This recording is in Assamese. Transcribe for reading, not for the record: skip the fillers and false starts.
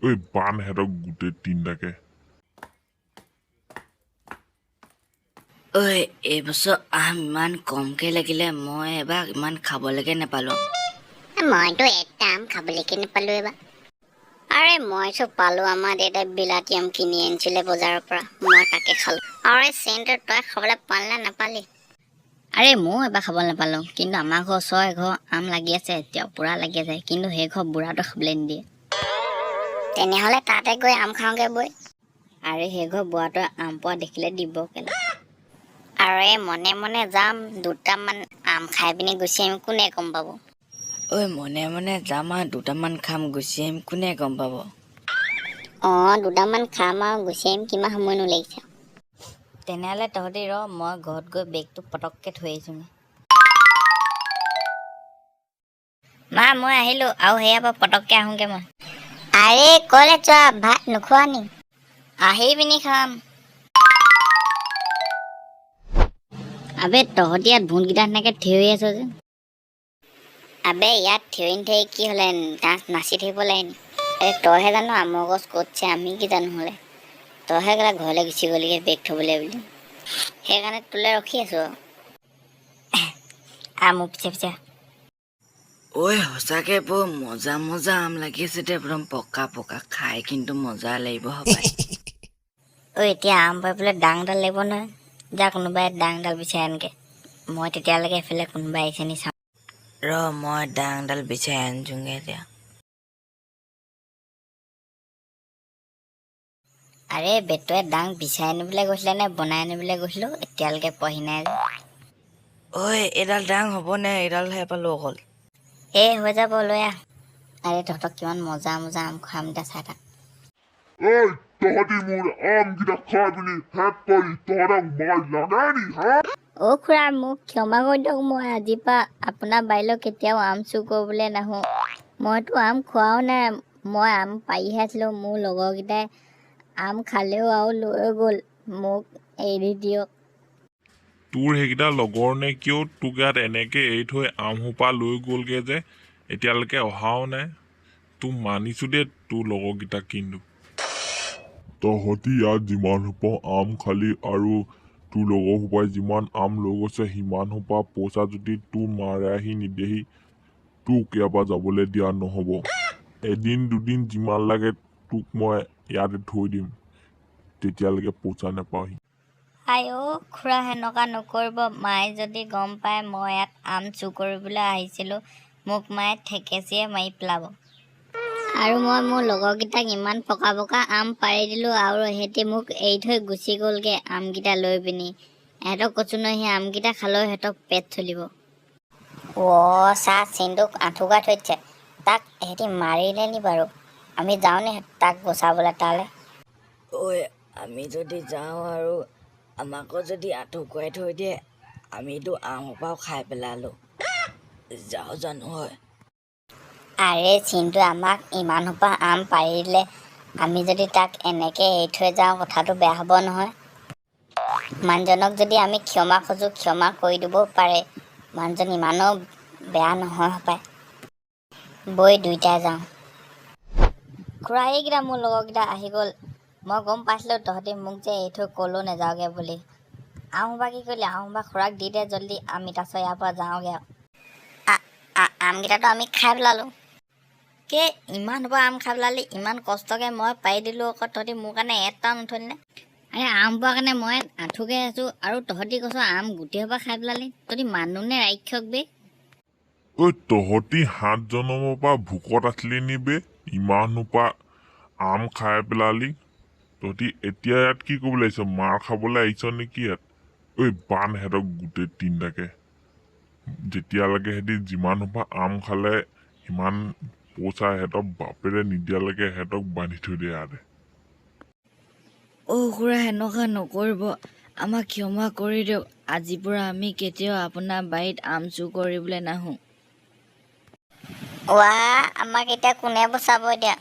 ঐ, বান্ধ সিহঁতক গোটেই তিনিটাকে। ঐ, এইবছৰ আম ইমান কমকৈ লাগিলে, মই এবাৰ ইমান খাবলৈকে নাপালোঁ। মইতো এটা আম খাবলৈকে নাপালো এবাৰ। আৰে, মই চব পালো। আমাৰ দেউতাই বিলাতী আম কিনি আনিছিলে বজাৰৰ পৰা, মই তাকে খালো। আৰে চেণ্টৰ, তই খাবলৈ পালি নে নাপালি? আৰে, ময়ো এবাৰ খাবলৈ নাপালোঁ, কিন্তু আমাৰ ঘৰ ওচৰৰ এঘৰ আম লাগি আছে এতিয়াও, পূৰা লাগি আছে, কিন্তু সেই ঘৰ বুঢ়াটো খাবলৈ নিদিয়ে। তেনেহ'লে তাতে গৈ আম খাওঁগে বৈ। আৰে, সেই ঘৰ বুঢ়াটোৱে আম পোৱা দেখিলে দিব কেলা। আৰে, মনে মনে যাম, দুটামান আম খাই পিনি গুচি আহিম, কোনে গম পাব? ঐ, মনে মনে যাম আৰু দুটামান খাম, গুচি আহিম, কোনে গম পাব? অঁ, দুটামান খাম আৰু গুচি আহিম, কিমান সময়নো লাগিছে? তেনেহ'লে তহঁতি ৰ, মই ঘৰত গৈ বেগটো পটককৈ থৈ আহিছোঁগৈ। মা, মই আহিলোঁ আৰু সেয়াৰ পৰা পটককৈ আহোঁগৈ মই। আৰে, ক'লে যোৱা? ভাত নোখোৱা নি? আহি পিনি খাম। আবে, তহঁতি ইয়াত ভূতকেইটা সেনেকৈ থিয় হৈ আছ যে? আবে, ইয়াত থিয় নাথাকি কি হ'লে, নাচ নাচি থাকিব লাগে নি? আৰে, তইহে জানো আমৰ গছ ক'ত আছে, আমি কি জানো? হ'লে তইহে গ'লে ঘৰলৈ গুচি গ'লিগৈ বেগ থ'বলৈ বুলি, সেইকাৰণে তোলৈ ৰখি আছোঁ আৰু। আহ, মোৰ পিছে পিছে। ঐ, সঁচাকে বৰ মজা মজা আম লাগি আছে দে, একদম পকা পকা, খাই কিন্তু মজা লাগিব হপায়। ঐ, এতিয়া আম পাৰিবলৈ দাংডাল লাগিব নহয়। যা, কোনোবাই দাংডাল বিচাৰি আনগে, মই তেতিয়ালৈকে এইফালে কোনোবাই আহিছে নি চাওঁ। ৰ, মই দাংডাল বিচাৰি আনিছোঁগে এতিয়া। আৰে, বেটুৱে দাং বিচাৰি আনিবলৈ গৈছিলে নে বনাই আনিবলৈ গৈছিলোঁ, এতিয়ালৈকে পোৱাহি নাই যে। ঐ, এইডাল দাং হ'বনে? এইডালহে পালোঁ অকল। এই, হৈ যাব, লৈ আহ। আৰে, তহঁতক কিমান মজা মজা আম খুৱাম, এতিয়া চাই থাক। ঐ, তহঁতি মোৰ আমকেইটা খাই পিনি শেষ কৰি তহঁতক মাৰ লাগে নি হা? অ' খুৰা, মোক ক্ষমা কৰি দিয়ক। মই আজিৰ পৰা আপোনাৰ বাৰীলৈ কেতিয়াও আম চুৰ কৰিবলৈ নাহোঁ। মইতো আম খোৱাও নাই, মই আম পাৰিহে আছিলোঁ। মোৰ লগৰকেইটাই আম খালেও আৰু লৈ গ'ল, মোক এৰি দিয়ক। তোৰ সেইকেইটা লগৰ নে কিয় তোক ইয়াত এনেকে এৰি থৈ আমসোপা লৈ গ'লগে যে, এতিয়ালৈকে অহাও নাই? তোক মানিছো দেই, তোৰ লগৰকেইটাক। কিন্তু তহঁতি ইয়াত যিমান সোপা আম খালি আৰু তোৰ লগৰ সোপাই যিমান আম লৈ গৈছে, সিমান সোপা পইচা যদি তোৰ মাৰে আহি নিদিয়েহি, তোক ইয়াৰ পৰা যাবলৈ দিয়া নহ'ব। এদিন দুদিন যিমান লাগে তোক মই ইয়াতে থৈ দিম, তেতিয়ালৈকে পইচা নাপাওহি। আই অ' খুৰা, সেনেকুৱা নকৰিব। মায়ে যদি গম পায় মই ইয়াত আম চুৰ কৰিবলৈ আহিছিলোঁ, মোক মায়ে থেকেচিয়ে মাৰি পেলাব। আৰু মই মোৰ লগৰকেইটাক ইমান পকা পকা আম পাৰি দিলোঁ আৰু সিহঁতি মোক এৰি থৈ গুচি গ'লগৈ আমকেইটা লৈ পিনি। এহঁতক কৈছোঁ নহয়, সেই আমকেইটা খালেও সিহঁতক পেট চলিব। অ' চা, চিন্তুক আঁঠুকঢ়াই থৈ দিছে, তাক সিহঁতি মাৰিলে নি বাৰু? আমি যাওঁ নি তাক বচাবলৈ তালৈ? ঐ, আমি যদি যাওঁ আৰু আমাকো যদি আঁঠু কঢ়াই থৈ দিয়ে, আমিতো আম সোপাও খাই পেলালোঁ। যাওঁ জানো হয়? আৰে, চিন্তুৱে আমাক ইমান সোপা আম পাৰি দিলে, আমি যদি তাক এনেকৈ এৰি থৈ যাওঁ, কথাটো বেয়া হ'ব নহয়। মানুহজনক যদি আমি ক্ষমা খোজোঁ, ক্ষমা কৰি দিবও পাৰে। মানুহজন ইমানো বেয়া নহয় হপায়। বৈ, দুইটাই যাওঁ। খুৰা, এইকেইটা মোৰ লগৰকেইটা আহি গ'ল। মই গম পাইছিলোঁ তহঁতি মোক যে এৰি থৈ ক'লৈও নাযাওঁগৈ বুলি। আম সোপা কি কৰিলি? আম সোপা খুৰাক দি দে জল্দি, আমি তাৰপিছত ইয়াৰ পৰা যাওঁগৈ আৰু। আমকেইটাতো আমি খাই পেলালোঁ। কে, ইমান সোপা আম খাই পেলালি? ইমান কষ্টকৈ মই পাৰি দিলোঁ আকৌ, তহঁতি মোৰ কাৰণে এটাও নথলি নে? আৰে, আম পোৱাৰ কাৰণে মই আঁঠুকে আছোঁ আৰু তহঁতি কৈছ আম গোটেই সোপা খাই পেলালি। তহঁতি মানুহ নে ৰাক্ষস বে? ঐ, তহঁতি সাত জনমৰ পৰা ভোকত আছিলি নি বে? ইমান সোপা আম খাই পেলালি। তহঁতি এতিয়া ইয়াত কি কৰিবলৈ আহিছ? মাৰ খাবলৈ আহিছ নেকি ইয়াত? ঐ, বান্ধ সিহঁতক গোটেই তিনিটাকে। যেতিয়ালৈকে সিহঁতি যিমান সোপা আম খালে সিমান পইচা সিহঁতৰ বাপেৰে নিদিয়ালৈকে সিহঁতক বান্ধি থৈ দিয়ে ইয়াতে। অ' খুৰা, সেনেকুৱা নকৰিব, আমাক ক্ষমা কৰি দিয়ক। আজিৰ পৰা আমি কেতিয়াও আপোনাৰ বাৰীত আম চুৰ কৰিবলৈ নাহোঁ। ৱা, আমাক এতিয়া কোনে বচাব এতিয়া?